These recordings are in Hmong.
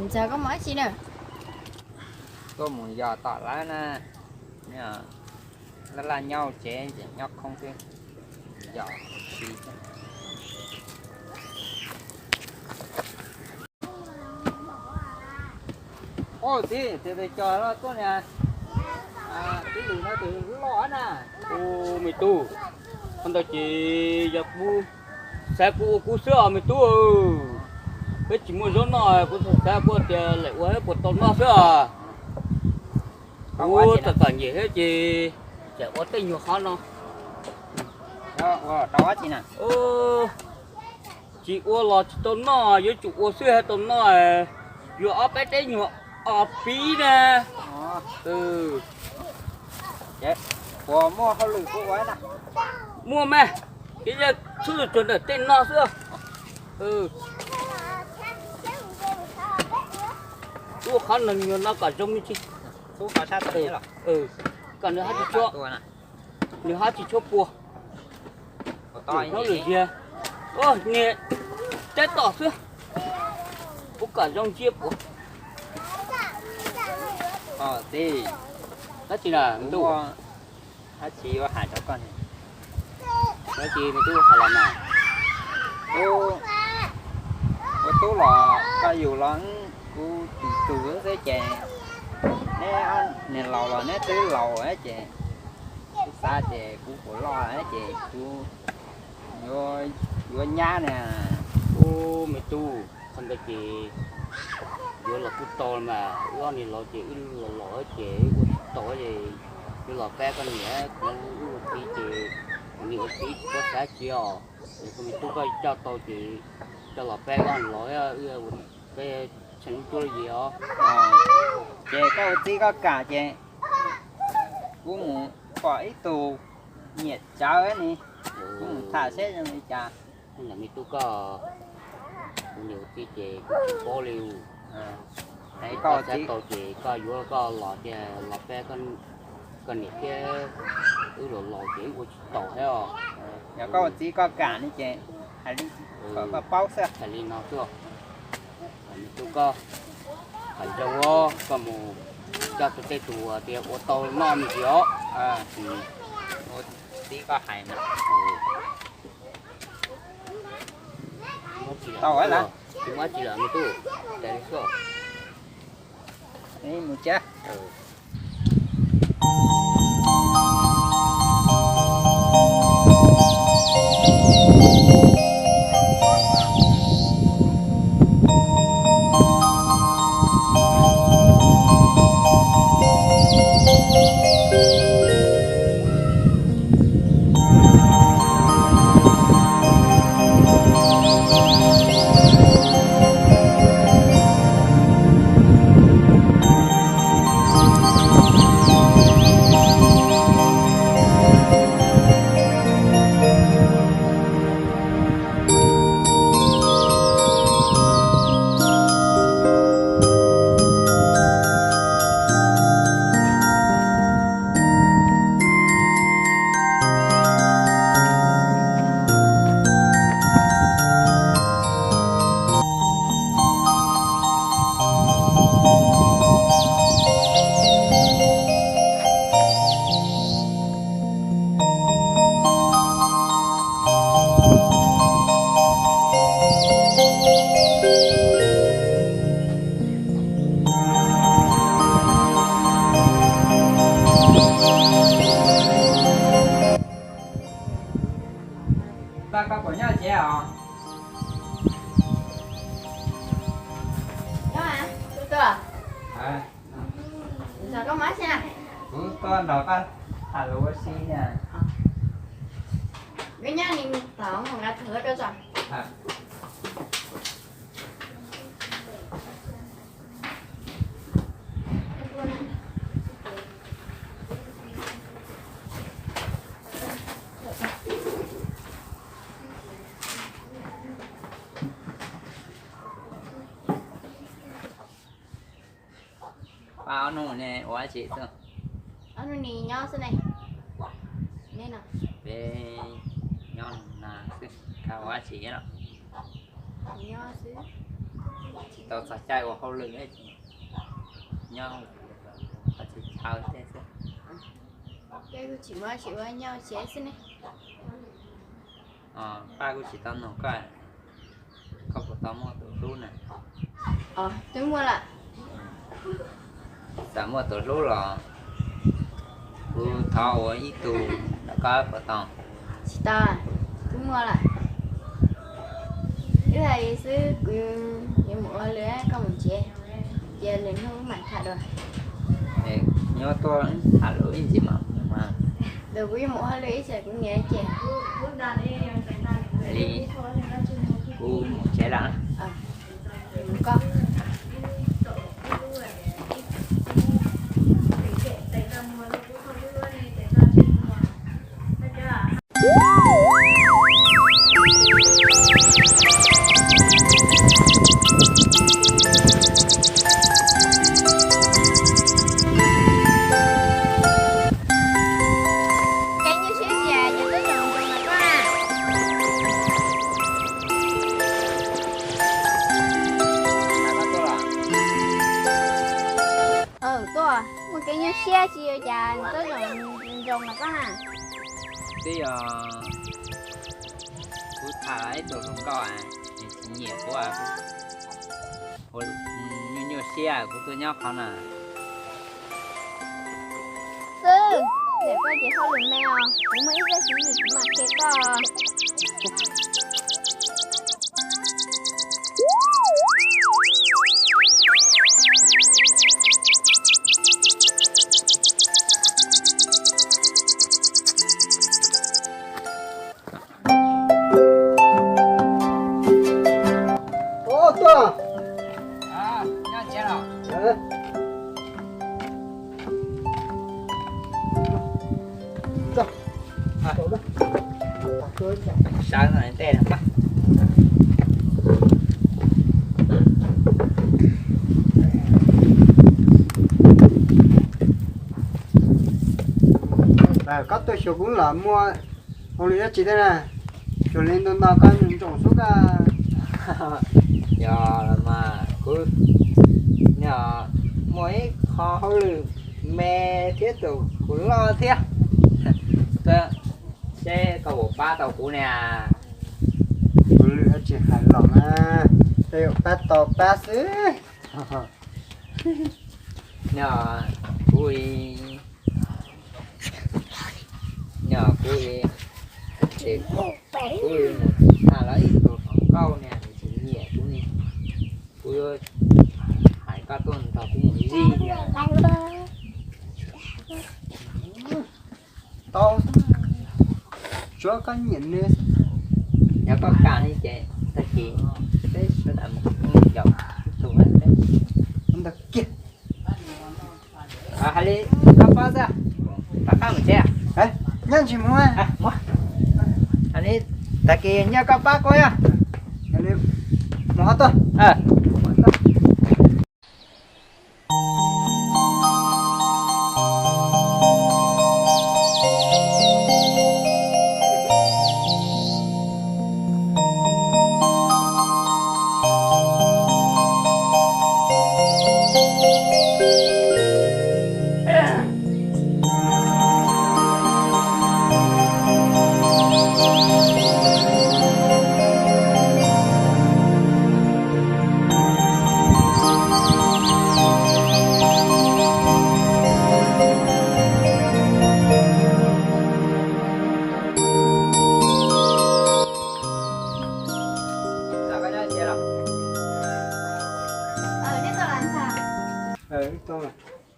Ntxawg, koj mus dab tsi na? Koj mus yos tom lawm na. Laj laj nyob tsev nyob khoob xwb, yos txiv. Ua txiv, txiv tus cos loj tuaj niag tib lus no tus loj na. Ua me tub, qhov ntawd ces yog kuv xav kuv ua kuv xwb os me tub. Peb tsis muaj zaub noj, kuv xav kuv tias lam ua puas tau noj xwb os. Kuv txom txom nyem thiab ces tseem ua tej nyuag qhov no. Tsis ua los tsis tau noj, yuav tsum ua xwb thiaj tau noj. Yuav ob peb teb nyuag os pib na. Muaj mas, ces yog txhub tsuag ntawm tej no xwb. Ua qhov no nyuag no kom zoo me ntsis. Kom nws hab tsis tshua, nws hab tsis tshua pua. Hnub lwm ziag, niag teb tom xwb, kuv kom zoo ntsia puav. Dab tsi na ntuj? Dab tsi yuav hais rau koj? Dab tsi me tub hais los mas. Ua tub los koj yug los kuv tus tug xwb ces neb niag laus los neb twb laus ces kuv xav ces kuv puas loj ces kuv yuav nyab na. Ub me tub, qhov ntawd ces yuav los kuj tau mas wb ob niag laus ces wb los los ces wb ua tsis tau ces yuav los pab koj niam kuv wb ua txiv ces kuv niam ua txiv tsis txhob xav tsis os. Es koj me tub koj coj tau ces coj los pab wb ob niag laus wb ua peb tseem ib cuab li os. Ces koj ua txiv koj kam ces kuv mus pom ib tug nyiam tsawv ni, kuv mus tham seb zoo li cas. Ntawm me tub koj, kuv niam ua txiv ces kuv tsis paub li. Koj xav tau ces koj yuav koj los tias los pab koj niam thiab wb los laus ces wb ua tsis tau thiab os. Yog koj ua txiv koj kam ne ces hais li kom koj paub xwb. Hais li no xwb. Me tub koj, hais zoo os, koj mus coj tus tej tus uas tias ua tau noj me ntsis os. Ua txiv koj hais na. Tsis muaj dab tsi lawm me tub, cas li xwb. Mus tsa. Koj puas nyob tsev os? Nyob, tuaj tuaj. Kuv tuaj nrog koj tham lus ua si na. Nyob ni, thaum mus nqa thawv rau tso. Pab ob nus ne ua dab tsi xwb? Ob nus ni nyob xwb ne. Peb nyob na xwb, koj ua dab tsi los? Nyob xwb. Tsis tau txog caij ua hauj lwm, nyob tsis tau thiab xwb. Kuv tsis muaj dab tsi ua, nyob tsev xwb ne. Paj kuj tsis tau nug koj, koj puas tau muaj tus hlub na? Twb muaj lawm. Txawm muaj tus hlub los kuv thov ua ib tug ntawm koj puas tau? Tsis tau, twb muaj lawm. Wb hais li xwb, kuv yuav mus ua hauj lwm, koj mus tsev, cia lwm hnub mam tham dua. Nyob tuaj tham lus ib ntsis mas. Ntawm kuv yuav mus ua hauj lwm ib tsam kuv niam ces. Li, kuv mus tsev lawm. Koj. Kev nyuaj siab ces yog tub zoo zoo mas koj na. Tuaj, muaj kev nyuaj siab tsis ua cas, tub zoo zoo mas koj na. Twb yog kuv tham ib tug hluas nkauj, nws tsis nyiam kuv, nyuaj nyuaj siab kuv tuaj nyob qhov no. Xwb, ntawm koj ces hauj lwm me os, kuv muaj ib txoj tswv yim kuv mam qhia koj. Ua tuaj. Sawv ntej no. Koj tuaj xyuas kuv los muaj hauj lwm dab tsi thiab na? Xyuas li ntau ntau koj nyob ntsoov xwb koj. Yog los mas kuv muaj ib qho hauj lwm me thiab tus kuv loj thiab. Seb koj puas pab tau kuv ne? Hauj lwm dab tsi hais los na, peb yuav pab tau pab xwb. Nyob kuv, nyob kuv, kuv mus tham los ib tug hluas nkauj ne, nws tsis nyiam kuv ne, kuv yuav hais koj tuaj nrog kuv mus zij thiab. Tau, tsuav koj nyiam nws. Yog koj kam li ces tag kis peb sawv daws mus yaum ib tug ntawd kiag. Hais li koj pab xwb, rov qab mus tsev. Nyob ntsis mus. Hais li tag kis nyob koj pab kuv yog. Mus ho tuaj.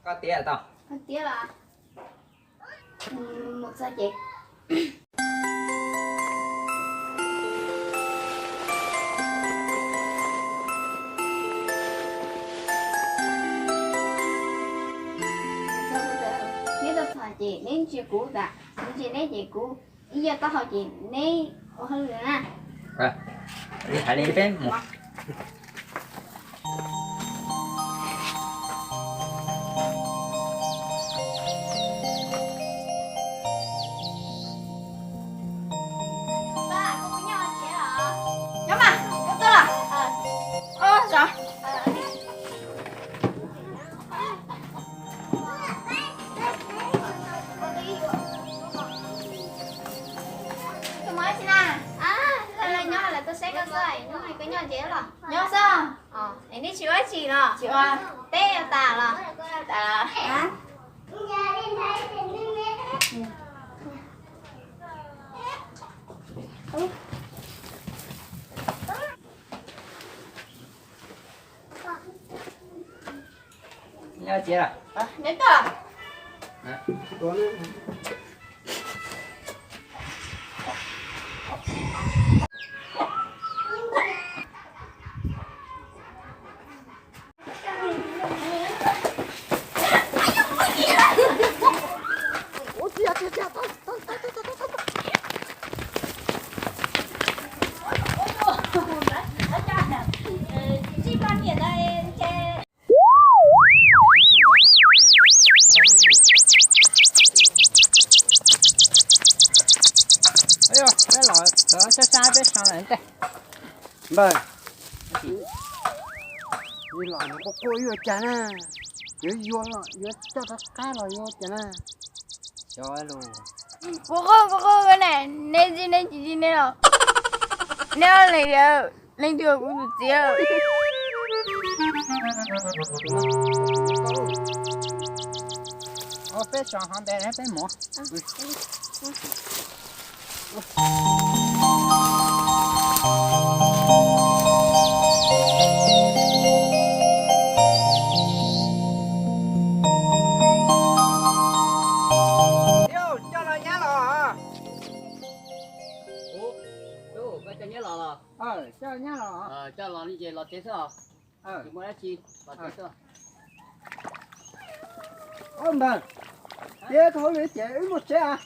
Koj tiav tau? Koj tiav los? Mus txog ces neb tuaj txog ces neb ntsia kuv tas, kuv ntsia neb ces kuv ib yam taub hau ces neb ua hauj lwm na. Hais li peb mus. Nyob mas, koj tuaj los? Oj, zov, Nyob xwb. Es nej tsis ua tsi los? Tsis ua. Teb yuav tas los? Tas. Nyob tsev lawm. Neb tuaj. Peb los sab sab peb so lawm ntej. Npawg, los quaj quaj yuav cas na? Yuav yuav los yuav coj rov qab los yuav cas na? Xyov lus. Puas quaj puas quaj ne, neb ntxim neb tsis ntxim neb los? Neb leej twg kuv tus txiv? Peb so hov ntev peb mus. Coj los nyab los. Ub, tub, koj coj nyab los los? Coj nyab los. Coj los li ces los tsev xwb os. Tsis muaj dab tsi, los tsev xwb. Npawg, tias tau hauj lwm ces wb mus tsev as.